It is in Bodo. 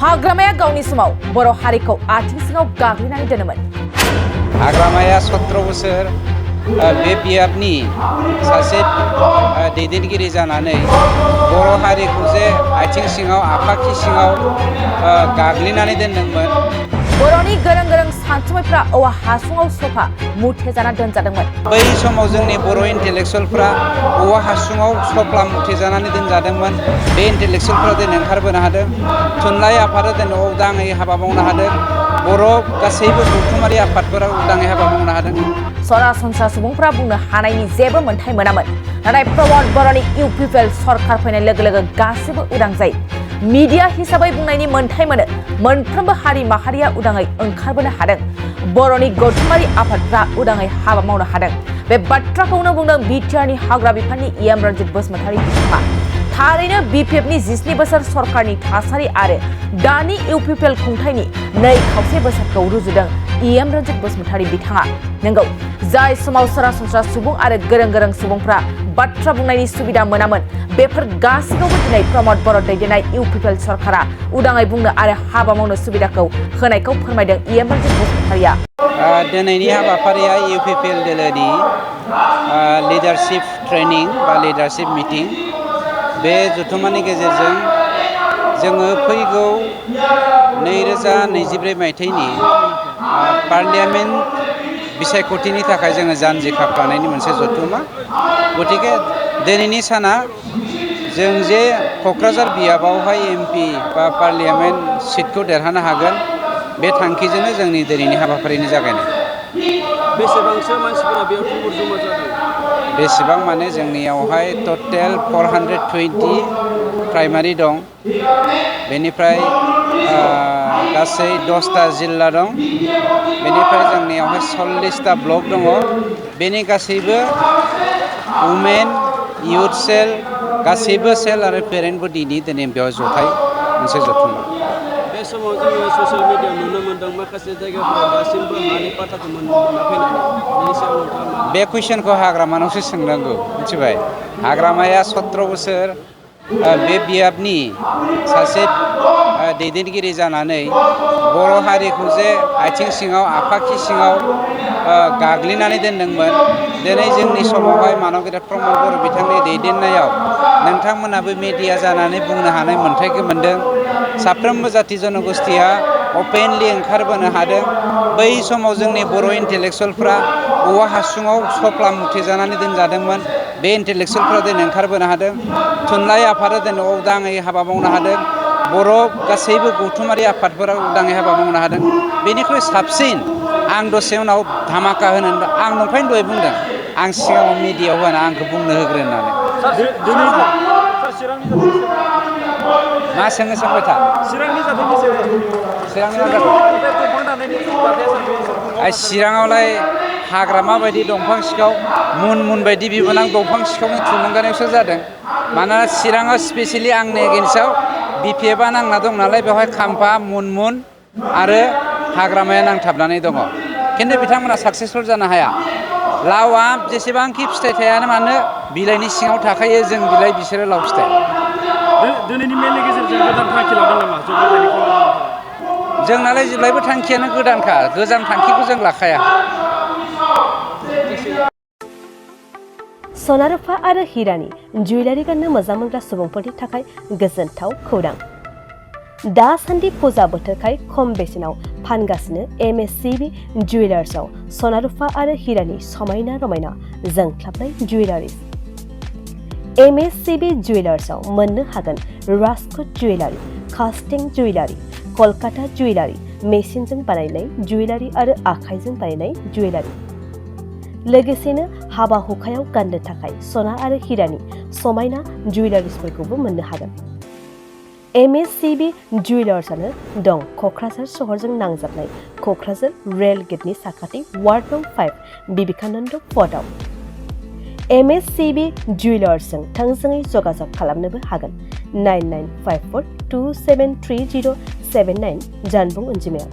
हाग्रामाया गावनि समाव बर' हारिखौ आथिं सिङाव गाग्लिनानै दोनोमोन। हाग्रामाया 17 बोसोर बे बियाबनि सासे दैदेनगिरि जानानै बर' हारिखौ जे आथिं सिङाव आफाखि सिङाव गाग्लिनानै दोनदोंमोन। बर'नि गोरों गोरों सानसुमैफ्रा औवा हासुङाव सफा मुथेजाना दोनजादोंमोन। बै समाव जोंनि बर' इन्टेलेक्सुवेलफ्रा औवा हासुङाव सफ्ला मुथेजानानै दोनजादोंमोन। बे इन्टेलेक्सुवेलफ्रा दिनै ओंखारबोनो हादों। थुनलाइ आफादा दिनै उदाङै हाबा मावनो हादों। बर' गासैबो गौथुमारि आफादफोरा उदाङै हाबा मावनो हादों। सरासनस्रा सुबुंफ्रा बुंनो हानायनि जेबो मोन्थाय मोनामोन। नाथाय रमद बर'न Uppl सरकार फैनाय लोगो लोगो गासैबो उदां जायो। मिडिया हिसाबै बुंनायनि मोन्थाय मोनो। मोनफ्रोमबो हारि माहारिया उदाङै ओंखारबोनो हादों। बर'नि गौथुमारि आफादफ्रा उदाङै हाबा मावनो हादों। बे बाथ्राखौनो बुंदों बिटिआरनि हाग्रा बिफाननि बर'न बसुमतारी बिथाङा। थारैनो बिपिएफनि 17 बोसोर सरकारनि थासारि आरो दानि Uppl खुंथायनि 2.5 बोसोरखौ रुजुदों बर'न बसुमतारी बिथाङा। नंगौ, जाय समाव सरासनस्रा सुबुं आरो गोरों गोरों सुबुंफ्रा बाथ्रा बुंनायनि सुबिदा मोनामोन, बेफोर गासैखौबो दिनै रमद बर' दैदेननाय Uppl सरकारा उदाङै बुंनो आरो हाबा मावनो सुबिदाखौ होनायखौ फोरमायदों बर'न बसुमतारीया। दिनैनि हाबाफारिया Uppl दोलोनि लिडारशिप ट्रेनिं बा लिडारशिप मिटिं। बे जथुम्मानि गेजेरजों जोङो फैगौ 2024 मायथाइनि पार्लियामेन्ट बिसायख'थिनि थाखाय जोङो जानजि खाफ्रानायनि मोनसे जथुम्मा। गतिके दिनैनि साना जों जे क'क्राझार बियाबावहाय MP बा पार्लियामेन्ट सिटखौ देरहानो हागोन, बे थांखिजोंनो जोंनि दिनैनि हाबाफारिनि जागायनाय। बेसेबांसो मानसिफोरा बेयाव थुबुर जमा जादों? बेसेबां माने जोंनियावहाय टटेल 420 प्राइमारि दं। बेनिफ्राय गासै 10टा जिल्ला दं। बेनिफ्राय जोंनियावहाय 40टा ब्लक दङ। बेनि गासैबो वुमेन इउथ सेल, गासैबो सेल आरो पेरेन्ट बडिनि दिनै बेयाव जथाय मोनसे जथुम्मा। बे समाव जोङो ससियेल मिडियायाव नुनो मोन्दों माखासे जायगाफोराव दासिमबो हानि पाट्टाखौ मोनाखै होननानै। बेनि सायाव नोंथाङा मा? बे कुइसनखौ हाग्रामानावसो सोंनांगौ, मिथिबाय? हाग्रामाया 17 बोसोर बे बियाबनि सासे दैदेनगिरि जानानै बर' हारिखौ जे आथिं सिङाव आफाखि सिङाव गाग्लिनानै दोनदोंमोन। दिनै जोंनि समावहाय मानगेरा रमद बर' बिथांनि दैदेननायाव नोंथांमोनाबो मेडिया जानानै बुंनो हानाय मोन्थायखौ मोन्दों। साफ्रोमबो जाथि जनगोष्ठिया अपेनलि ओंखारबोनो हादों। बै समाव जोंनि बर' इन्टेलेक्सुवेलफ्रा औवा हासुङाव सफ्ला मुथेजानानै दोनजादोंमोन। बे इन्टेलेक्सुवेलफ्रा दिनै ओंखारबोनो हादों। थुनलाइ आफादा दिनै उदाङै हाबा मावनो हादों। बर' गासैबो गौथुमारि आफादफोरा उदाङै हाबा मावनो हादों। बेनिख्रुइ साबसिन आं दसे उनाव धामाका होनो, आं नंखायनो दहाय बुंदों, आं सिगाङाव मिडियायाव होना आंखौ बुंनो होग्रो होननानै। मा सोंनो सोंबाय था। चिराङावलाय हाग्रामा बायदि दंफां सिखाव, मुन बायदि बिबोनां दंफां सिखावनि थुलुंगानायावसो जादों। मानोना चिराङाव स्पेसियेलि आंनि एगेन्स्टआव बिपिएफआ नांना दं नालाय, बेवहाय खाम्फा, मुन आरो हाग्रामाया नांथाबनानै दङ। खिन्थु बिथांमोना साक्सेसफुल जानो हाया। लावआ जेसेबांखि फिथाइ थायानो मानो बिलाइनि सिङाव थाखायो, जों बिलाइ बिसोरो लाव फिथाइ। दिनैनि मेलनि गेजेरजों गोदान थांखि लादों नामा? जोंनालाय जेब्लायबो थांखियानो गोदानखा, गोजाम थांखिखौ जों लाखाया। सना रुफा आरो हिरानि जुवेलारि गाननो मोजां मोनग्रा सुबुंफोरनि थाखाय गोजोनथाव खौरां। दासान्दि फुजा बोथोरखाय खम बेसेनाव फानगासिनो MSCB जुवेलार्सआव सना रुफा आरो हिरानि समायना रमायना जोंख्लाबनाय जुवेलारिज। MSCB जुवेलार्सआव मोननो हागोन राजकोट जुवेलारि, कास्टिं जुवेलारि, कलकाता जुवेलारि, मेसिनजों बानायनाय जुवेलारि आरो आखाइजों बानायनाय जुवेलारि। लोगोसेनो हाबा हुखायाव गाननो थाखाय सना आरो हिरानि समायना जुवेलारिसफोरखौबो मोननो हागोन। MSCB जुवेलार्सआनो दं क'क्राझार सहरजों नांजाबनाय क'क्राझार रेल गेटनि साखाथि वार्ड नं 5 बिबेकानन्द पथआव। MSCB जुवेलार्सजों थोंजोङै जगाजग खालामनोबो हागोन 9954273079 जानबुं अनजिमायाव।